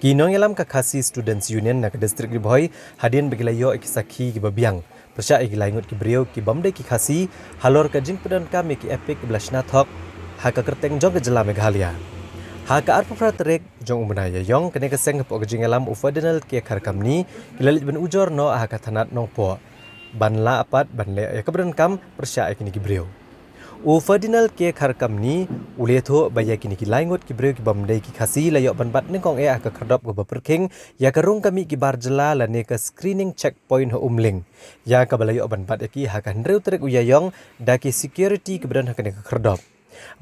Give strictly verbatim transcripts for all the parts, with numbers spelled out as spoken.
Ki nongïalam ka Khasi Students Union na ka District Ri Bhoi hadien ba ki la ïoh ïa ki sakhi kiba biang pyrshah ïa ki lai ngut ki briew ki bym dei ki Khasi halor ka jingpyndonkam ïa ki EPIC ba la shna thok ha ka kyrteng jong ka jylla Meghalaya. Ha ka arphew phra tarik jong u bnai Ïaïong, kane ka seng hapoh ka jingïalam u Ferdinand K Kharkamni ki la leit ban ujor noh ha ka thanat Nongpoh ban lah pat ban leh ïa kaba donkam pyrshah ïa kine ki briew. U Ferdinand K Kharkamni u la ïathuh ba ïa kine ki lai ngut ki briew ki bym dei ki Khasi la ïoh ban bat nyngkong eh ha ka khyrdop kaba pyrkhing ïa ka rung ka mih ki bar jylla lane ka screening checkpoint ha Umling, ïa kaba la ïoh ban bat ïa ki ha ka hynriew tarik u Ïaïong da ki security kiba don ha kane ka khyrdop.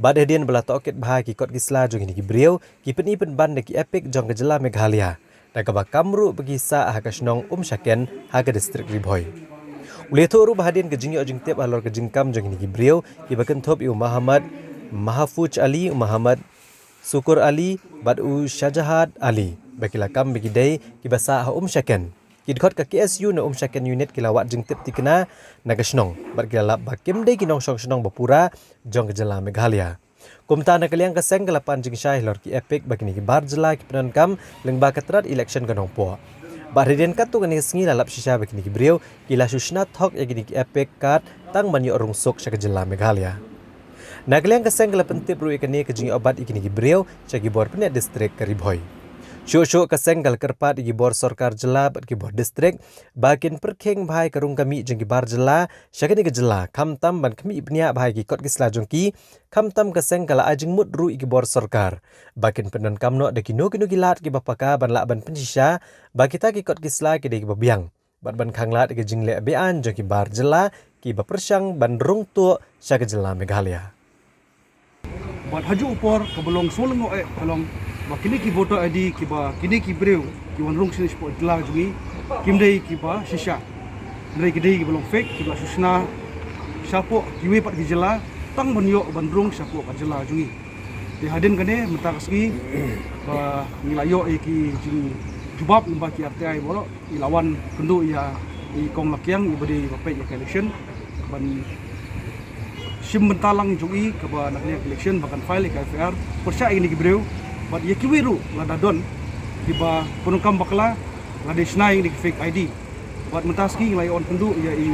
Bad hadien ba la tohkit bha ïa ki kot ki sla jong kine ki briew, ki pyni pynban da ki EPIC jong ka jylla Meghalaya, da kaba kam ruh ba ki sah ha ka shnong Umshaken ha ka District Ri Bhoi. U la ïathuh ruh ba hadien ka jingïoh jingtip halor ka jingkam jong kine ki briew kiba kynthup ïa u Mohammad Mahfuz Ali, u Mohammad Sukur Ali bad u Shahjahad Ali ba ki la kam ba ki dei kiba sah ha Umshaken, ki dkhot ka KSU na Umshaken Unit ki la wad jingtip thikna na ka shnong bad ki la lap ba kim dei ki nongshong shnong ba pura jong ka jylla Meghalaya. Kumta na ka liang ka seng ka la pan jingshai halor ki EPIC ba kine ki bar jylla ki pyndonkam lyngba ka tnat election ka Nongpoh. Bad hadien katto katne ka sngi la lap shisha ba kine ki briew ki la shu shna thok ïa kine ki EPIC card tang ban ïoh rung suk sha ka jylla Meghalaya. Na ka liang ka seng ka la pyntip ruh ïa kane ka jingïoh bat ïa kine ki briew sha ki bor pynneh district ka Ri Bhoi. Shuh shuh ka seng ka la kyrpad ïa ki bor sorkar jylla bad ki bor district ba kin pyrkhing bha ïa ka rung ka mih jong ki bar jylla sha kane ka jylla, khamtam ban khmih bniah bha ïa ki kot ki sla jong ki, khamtam ka seng ka la ai jingmut ruh ïa ki bor sorkar ba kin pyndonkam noh da kino kino ki lad kiba paka ban lah ban pynshisha ba kita ki kot ki sla ki dei kiba biang, bad ban khanglad ïa ki jingleh be-aiñ jong ki bar jylla kiba pyrshang ban rung tuh sha ka jylla Meghalaya. Bad ha juh u por kaba long sngewlyngngoh eh ka long ba kine ki voter ID kiba kine ki briew ki wan rung shane shapoh jylla jong ngi kim dei kiba shisha. Hynrei ki dei kiba long fake, kiba shu shna shapoh kiwei pat ki jylla tang ban ïoh ban rung shapoh ka jylla jong ngi. Te hadien kane mynta ka sngi ba ngi la ïoh ïa ki jingjubab lyngba ki RTI baroh, ngi la wan kynduh ïa i Kong Lakiang iba dei ba peit ïa ka election ban shim bynta lang jong i kaba na ka liang ka election ba kan file ïa ka FIR pyrshah ïa kine ki briew. Bad ïa kiwei ruh lada don kiba pyndonkam bakla, la dei shna ïa kine ki fake ID. Bad mynta sngi ngi la ïa wan kynduh ïa i,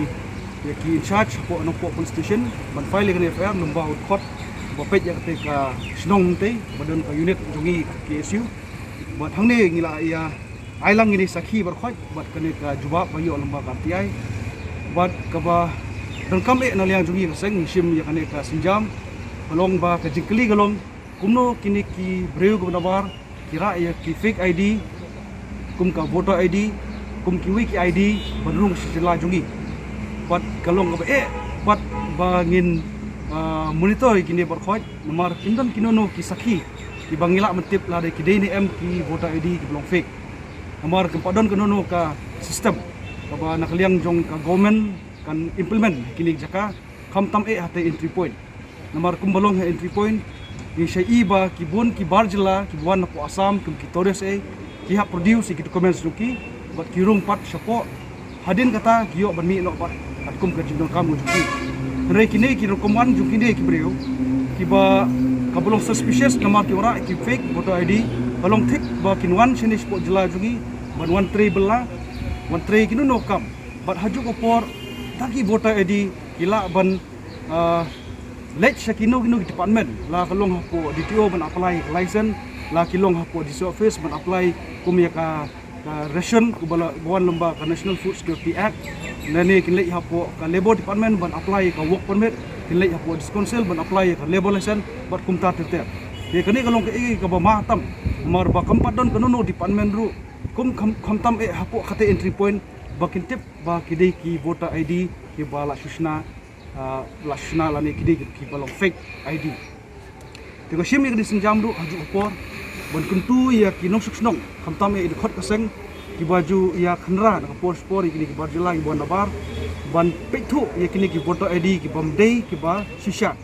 ïa ki in charge hapoh Nongpoh Police Station ban file ïa kane FIR lyngba u dkhot ba peit ïa kata ka shnong mynta ba don ka unit jong ngi ka KSU. Bad hangne ngi la ïa ai lang ïa kine sakhi baroh khoit bad kane ka jubab ba ïoh lyngba ka RTI. Bad kaba donkam eh na liang jong ngi ka seng ngi shim ïa kane ka sienjam, ka long ba ka jingkylli ka long kumno kine ki briew kiba nabar ki rah ïa ki fake ID kum ka voter ID, kum kiwei ki ID ban rung sha jylla jong ngi. Bad ka long kaba eh bad ba ngin, ah, monitor ïa kine baroh khoit namar kim don kino kino ki sakhi kiba ngi lah ban tip lada ki dei ne em ki voter ID kiba long fake. Namar kam pat don kano kano ka system kaba na ka liang jong ka government kan implement ha kine ki jaka, khamtam eh ha te entry point. Namar kumba long ha entry point ngi shai ba ki bun ki bar jylla kiba wan napoh Assam kum ki tourist eh, ki hap produce ïa ki documents jong ki bad ki rung pat shapoh. Hadien kata ki ïoh ban mih noh pat katkum ka jingdonkam jong ki. Hynrei kine ki rukom wan jong kine ki briew kiba, kaba long suspicious namar ki wanrah ïa ki fake voter ID, ka long thik ba kin wan shane shapoh jylla jong ngi ban wan trei bylla, wan trei kino kino kam. Bad ha juh ka por, da ki voter ID ki lah ban, ah, leit sha kino kino ki department, la ka long hapoh DTO ban apply ka license, la ki long hapoh DC office ban apply kum ïa ka, ka ration kaba la, ba wan lyngba ka National Food Security Act, lane kin leit hapoh ka Labour Department ban apply ïa ka work permit, kin leit hapoh District Council ban apply ïa ka labour license, bad kumta ter ter. Te kane ka long kaei kaei kaba ma tam, namar ba kam pat don kano kano department ruh, kum kham, khamtam eh hapoh kata entry point ba kin tip ba ki dei ki voter ID kiba la shu shna, ah, la shu shna lane ki dei kiba long fake ID. Te ka shim ïa kane ka sienjam ruh ha juh ka por ban kyntu ïa ki nongshong shnong, khamtam ïa i dkhot ka seng kiba ju ïa khynra na ka por sha ka por ïa kine ki bar jylla kiba wan nabar ban peit thuh ïa kine ki voter ID kibym dei kiba shisha.